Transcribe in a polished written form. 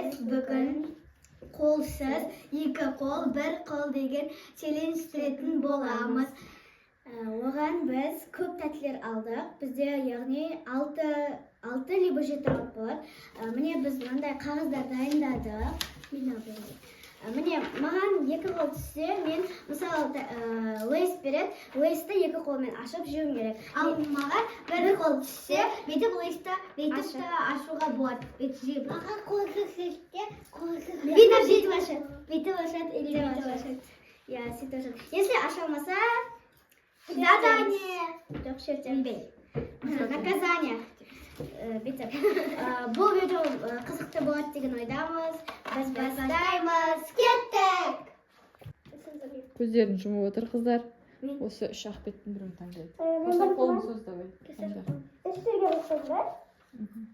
Біз бүгін қолсыз «Екі қол, бір қол» деген челлендж түсіретін боламыз. Оған біз көп тәттілер алдық. Бізде, яғни, алты либо жеті раунд болады. Міне, біз мынандай қағаздар дайындадық. Мен алып берейін. Міне, маған екі қол түссе, мен, мысалы, Лейс береді, Лейсті екі қолмен ашып жеуім керек. Ал маған бір қол түссе, бүйтіп Лейсті бүйтіп Ашып. Та ашуға болады. Бүйтіп жеп. Маған қолсыз түссе, қолсыз. Бүйтіп сөйтіп ашады. Бүйтіп ашады или Бүйтіп бүйтіп ашады. ашады. Иә, сөйтіп ашады. Если аша алмаса, Задание. Жоқ, шертемін. Наказание. Бүйтіп. Бұл видео қызықты болады деген ойдамыз. Біз бастаймыз. Кеттік. Көздерін жұмып отыр қыздар. Мен- Осы үш ақ беттің біреуін таңдайды. Осы қолын соз, давай. Таңда. Үш жерге қойсам ба? Мхм.